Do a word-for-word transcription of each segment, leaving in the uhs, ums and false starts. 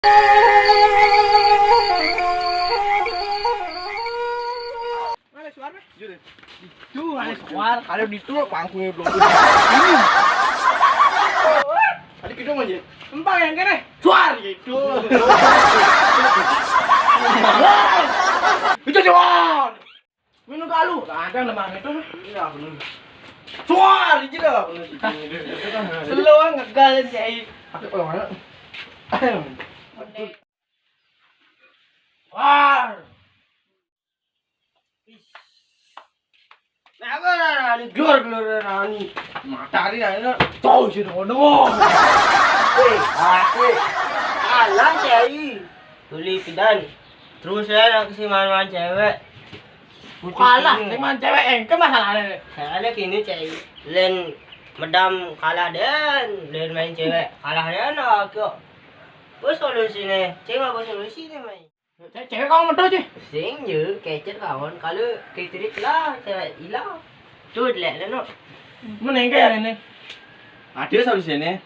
Mana suara? Jujur. Itu ada suara. Kalau di itu pangkungnya belum. Tadi kita aja. Empang yang kene. Suar gitu. Itu suar. Minum kalu. Ada lemah itu. Iya, bener. Suar aja dah, bener. Selalu ngegal sih. Aku kalau mana? Wah. Nah, apa nani glor glor nani? Matahari nani. Tahu sih, ngono. Weh, aku. Alah, cai. Tuli pidan. Terus ya, aku sih main-main cewek. Kalah, sing main cewek engke masalahnya. Soalnya gini, cai. Len medam kalah den, len main cewek kalah den aku. Apa solusinya? Cai, apa solusinya, mai? Cewek kamu metu sih. Sing yo kecet kawan, kalau ketirik lah cewek ilang. Tuh, lek leno. Menengke ya ini. Ada solusinya.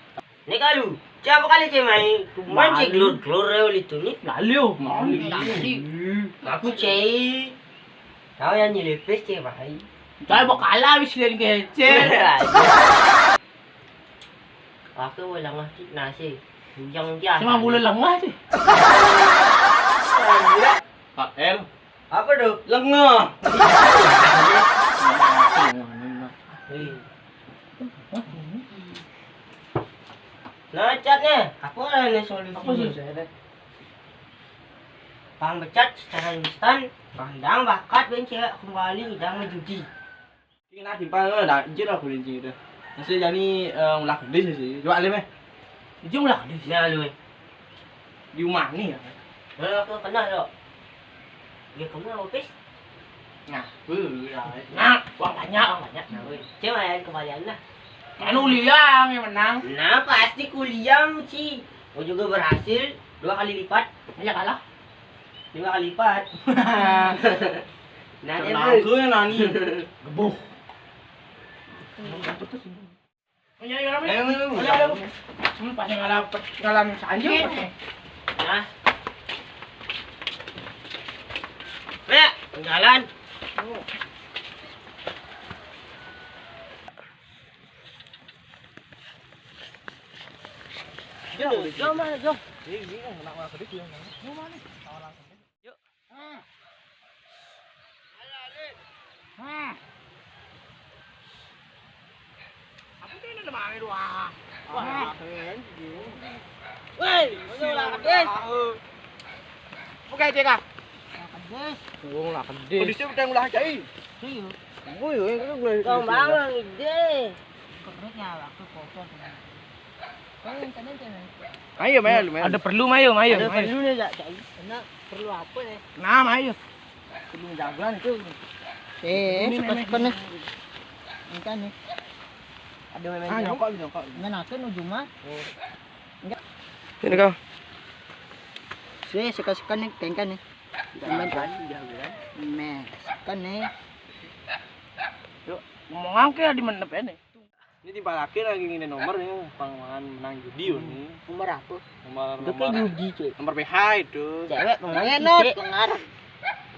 Nek kalu, siapa kali cewek mai? Cuman cek glor-glor ya oli itu nih. Lalu, mau. Aku cewek. Tahu yang nyelepes cewek mai. Cai, bok kalah wis len kecet. Aku ulang lagi nasi. Bujang dia. Cuma bulu lengah sih. Pak L. Apa tuh? Lengah. Iya. Nah, catnya, apa ada solusi? Apa solusi ada? Pang becat secara instan, pandang bakat ben cewek kembali, jangan judi. Iki nak timpal lho, dak jujur aku ning itu. Masih jani eh, ulah gedis sih. Coba lem eh. Iki ulah gedis. Ya lu. Di rumah nih ya. Kalau aku kenal lo. Dia kenal ofis. Nah, bu, ya. Nah, uang banyak, uang banyak. Nah, weh. Cuma yang kembalian lah. Kan uliang yang menang. Nah, pasti kuliah sih. Mau juga berhasil dua kali lipat. Iya kalah. Dua kali lipat. Nah, dia Tenang tuh. Gue nani. Gebuh. Ayo, ayo, ayo. Ayo, ayo, ayo. Ayo, ayo. Hmm, pas ngalah pet-, ngalah sanjung. Nah. Nek, jalan. Jom, jom, jom. Ini, ini, nak malah sedih, jom. Jom, mana? Yuk. Apa tuh ini namanya doang? Wah, keren. Woi, ini ulah pedes. Oke, cek ah. Ulah pedes. Ulah pedes. Pedesnya udah ulah cai. Iya. Gue ya, itu gue. Kau bangun ide. Perutnya aku kotor. Ayo, mayo, lumayan. Ada perlu, mayo, mayo, Ada mayo. Perlu nih, Cak. Cak. Enak, perlu apa nih? Nah, mayo. Perlu jagoan itu. Eh, ini, suka-suka nih. Ini kan nih. Ada memang. Ah, nyokok, nyokok. Nggak naik ujung mah. Oh. Enggak. Ini kau. Saya suka-suka nih, kengkan nih. Jagoan, jagoan. Nih, suka nih. Yuk, ngomong angke di menep ini. Ini timpal akhir lagi ngene nomor nih, pang mangan menang judi ini. Nomor apa? Nomor, itu kayak nomor judi, cuy. Nomor P H itu. Cewek pemain judi, Cek. Pengar.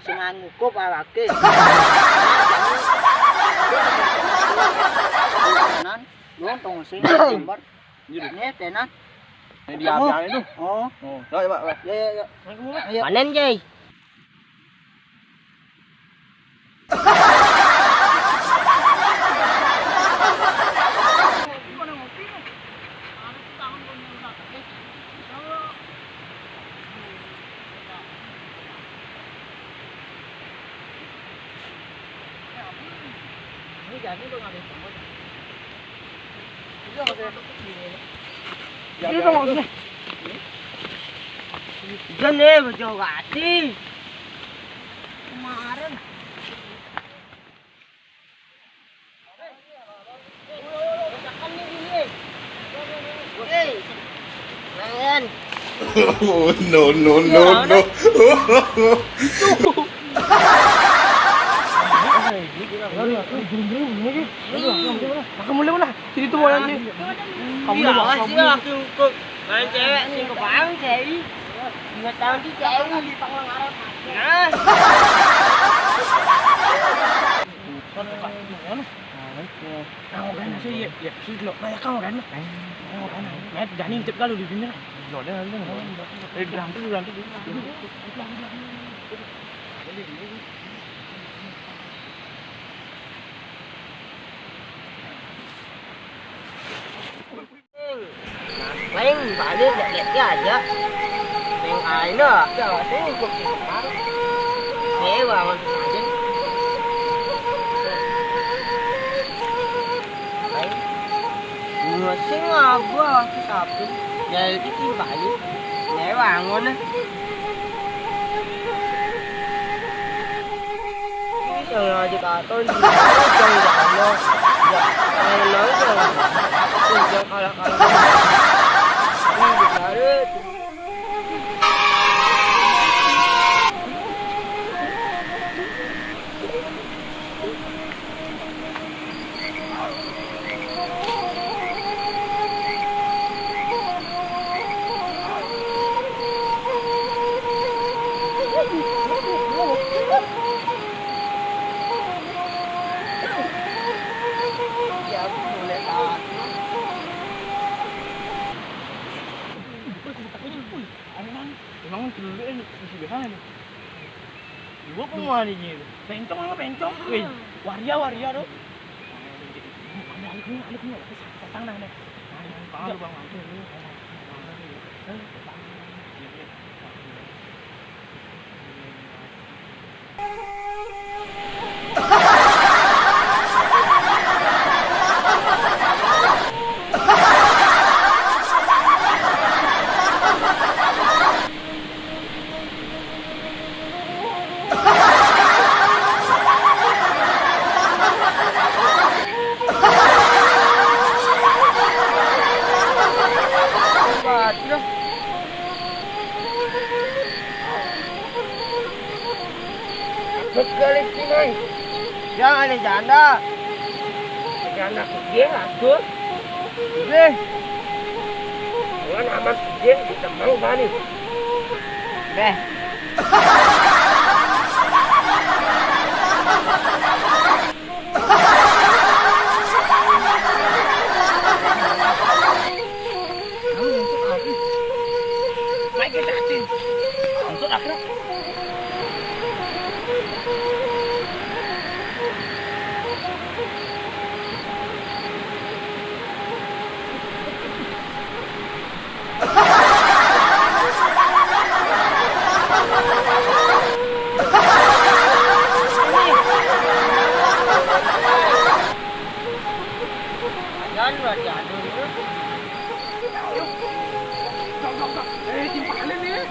Semangan ngukup awake. Tenan, lu tong sing gambar. Judi. Ini tenan. Ini dia. Oh. Apian itu. Oh. Oh. Ya, ya, Pak, Pak. Ya, ya, ya. Ayo. Panen, Jay. Ini dong maksudnya. Hujan nih, baju hati. Kemarin. Hei, jangan. Oh, no, no, no, no. Makan mulai mana? Sini tuh, Wayan, sini. Kamu Iya, awas ya, aku ikut. Main cewek, sini ke bang, cewek. Lima tahun di jauh di panglang Arab. Nah. Kau kan sih, ya, ya, sih lo. Nah, ya, kau kan. Kau kan. Nah, Dani hidup kalau di dunia. Lo deh, lo deh. Eh, berantem, berantem. Paling balik lihat-lihat aja. Yang kain dah, ya, saya ikut sekarang. Saya bangun aja. Paling musim apa waktu Sabtu? Ya, itu sih balik. Saya bangun. Bisa aja katon di jam jam. Ya, main aja. Tuh, jangan kalah-kalah. Ini ditarik. Emang, emang dulu ini isi biasa ini. Dua penguahan ini. Bencong apa bencong? Wih, waria, waria tuh. Ada, ada punya, ada punya. Petang dah, nih. Bang, lu, Bang, mampir lu. Sekali sini, jangan ada janda. Janda kecil, atur. Deh. Bulan aman dia, kita mau bani. Deh. Lagi sakit. Maksud apa? Jangan lupa diadu. Eh, timpalan nih.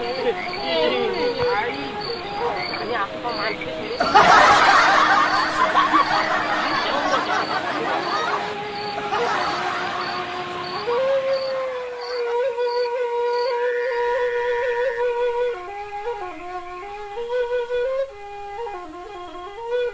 Ini aku pemantik nih.